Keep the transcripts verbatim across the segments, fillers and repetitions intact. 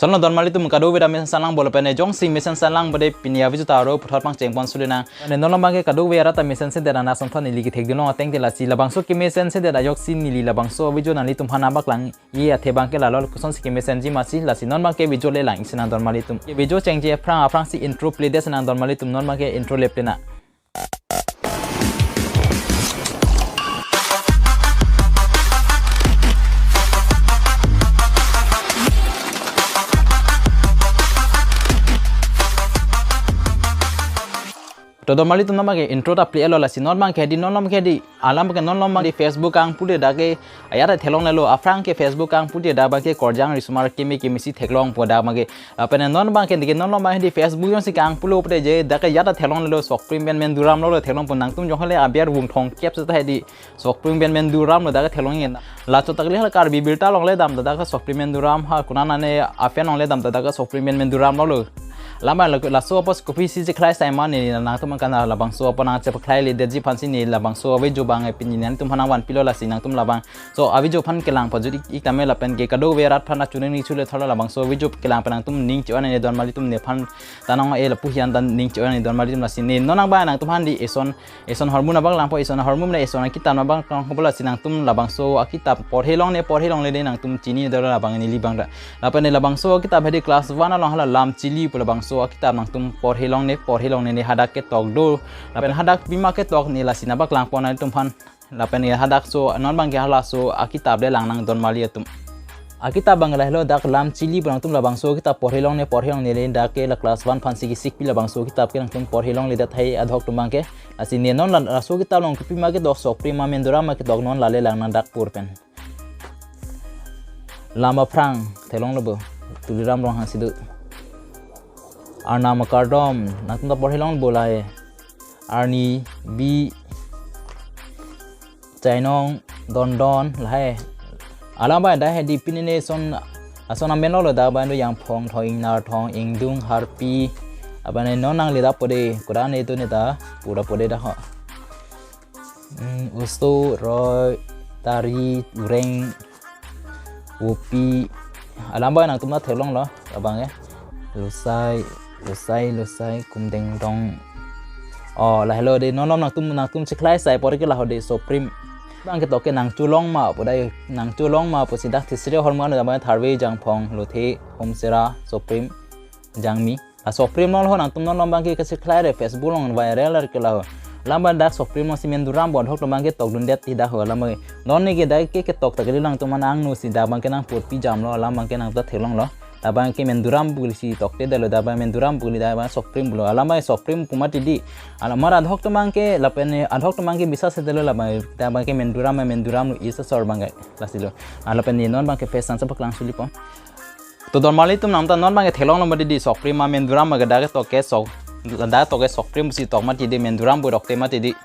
Chonlo donmali atum, kadokave ta mesen salang bolo pene jongsi mesen salang bade pini avideo ta aro puthot pangcheng pon sulinang. Ne non abangke kadokave arat ta mesen sedet ana sonthon ili kethek dun long ateng te lasi labangso kemesen sedet ajoksi neli labangso video nanglitum aphan nangpaklang-i athe abangke lalo kosonsi kemesenji masi lasi non abangke video le lang-i sinang donmali atum. Video chengji aphrang aphrangsi intro play det sinang donmali atum, non abangke intro le play nang. To donmali atum, non abangke intro ta play-lo lasi non abangke hedi, non abangke hedi, alam abangke non abangke hedi Facebook kangpu te dak ke ajat ta theklonglelo, aphrang ke Facebook kangpu te dak abangke korjang risomar keme kemesi theklongpo dak abangke. Lapen non abangke dike non abangke hedi Facebook jongsi kangpulo pute je dak ke ajat ta theklonglelo, sokprim pen menduram lo theklongpo. Nangtum jonghale aber vung thong kep seta hedi sokprim pen menduram lo dak ke theklong-i. La chot ta kali hala Karbi birta along le dam ta dak ke sokprim menduram ha, konat ane apen along le dam ta dak ke sokprim pen menduram lo. Lama la, laso apot kopisi chekhlai sai ma ne nangtum angkan labangso apot nangchekhlai le detji aphansi ne labangso avideo abang pini nangtum aphan nangvanpilo lasi nangtum labangso avideo aphan kelang pajut ik, ik tame lapen ke kadokave arat aphan achuning ning chule thorlo labangso avideo kelang pen nangtum ning che-on ne donmali atum, nephan tanong e lapu hian ta ning che-on ne donmali atum lasi ne non abang nangtum aphan di eson eson ahormu nangpaklangpo, eson ahormu ne eson akitap nangpaklangpo lasi nangtum labangso akitap porhe longne porhe longle de nangtum chini dolo labang neli abang ta. Lapen ne labangso akitap hedi class one along hala Lam Chili pu labangso akitap nangtum porhe longne porhe longle ne hadak ketok do. Lapen hadak pima ketok ne lasi nangpaklangpo nangtum aphan. Lapen ne hadak so non abangke halaso akitap le langnang donmali atum. Akitap abang lahelo dak Lam Chili pu nangtum labangso akitap porhe longne porhe longle le dak ke la class one aphansi kesikpi labangso akitap ke nangtum porhe longle det hai adhok atum abangke. Lasi ne non la, laso akitap along kopima ketok, sokprim ma menduram ma ketok, non lale langnang dak pur pen. Lam aphrang theklonglo bo, Tuliram Ronghang si do. Arnam akardom nangtum ta porhe longpo lahai. Arni bi chainong dondon lahai. Alam abang dak hedi pini ne son ason amen lo dak abang do Jangphong thong, Ingnar thong, Ingdung, Harpi. Abang ne non nangli dak pode, kodan ne do ne ta pura pode dak ho. Hmm, Usto, Roi, Tari, Ureng, Upi. Alam abang nangtum ta theklonglo abang ya. Lusai, Lusai, Lusai, Kumdeng Dong. Oh, lahelo de non non nangtum nangtum chekhlai sai apor ke laho de sokprim. Abang ketok ke Nangcholong ma pu dai, Nangcholong ma pusi dak Tisri ahormu ano abang Tharve, Jangphong, Lothe, Homsera, sokprim, Jangmi. La sokprim along ho nangtum non abangke kachekhlai re Facebook along viral er ke laho. Alam abang dak sokprim alongsi menduram pu adhok atum abangke tokdundet ti dak ho alam abang. Non ne ke dak ke ketok ta kali nangtum aphan angno si dak abangke nangpurpi jamlo, alam abangke nangtum ta theklonglo. Dak abangke menduram pu kali si tokte detlo, dak abang menduram pu kali, dak abang sokprim pulo. Alam abang sokprim pu mati di. Alam mar adhok atum abangke lapen adhok atum abangke bisa se detlo, alam abang dak abangke menduram, menduram lo, isa sor abangke lasi lo. Lapen ne non abangke face an sa paklang sulipo. To donmali atum, nangtum ta non abangke theklonglo mati di, sokprim ma menduram ma ke dak ketok ke sok, dak ketok ke sokprim si tok mati di, menduram pu tokte mati di.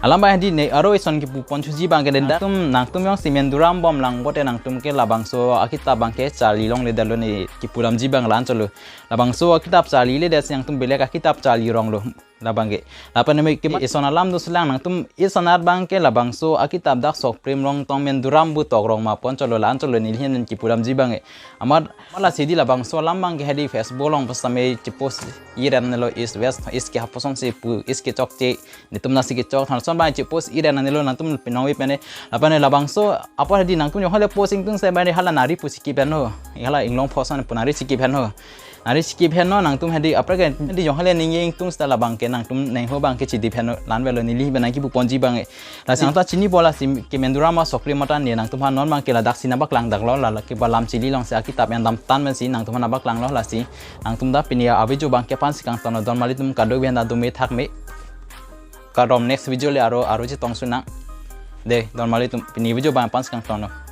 Alam abang hedi ne aro eson kipu pon thuji abangke de, nangtum nangtum jongsi menduram bom lang pote nangtum ke labangso akitap abangke charli longle detlo ne kipu damji abang la-an chotlo. Labangso akitap charli le det si nangtum belek akitap charli ronglo. Labangke. Lapen ne ke eson alam do selang, nangtum eson abangke labangso akitap dak sokprim rong tong menduram pu tok rong ma pon chotlo, la-an chotlo neli ahin kipu damji abangke. Amat mala sidi labangso alam abangke hedi Facebook along pasame chipost-i ran lo, East West East ke hapusonsi pu East kechokche, netum nasi kechok than son abang chipost-i ran lo nangtum pinong wi pene. Lapen ne labangso apor hedi nangtum jonghale post ingtung se abang hala nari pusi kiphen ho. Hala inglong phoson pu nari si kiphen ho. Nari si kiphen no, nangtum hedi apra ke hedi jonghale ningje ingtung seta labangke nangtum neng ho abangke chidi phen no, la-an avelo neli abang nangkipu ponji abangke. Lasi nangtum ta chinipo lasi ke menduram ma sokprim ma ta ne nangtum aphan non abangke ladak si nangpaklang daklo, la, la ke ba Lam Chili alongsi akitap en damtang pensi nangtum aphan nangpaklanglo lasi. Nangtum ta pini avideo abangke aphan si kangtonlo donmali atum, kadokave an ta dome thakme. Kardom, next video le aro aro chetong sunang. De donmali atum, pini video abang aphan si kangtonlo.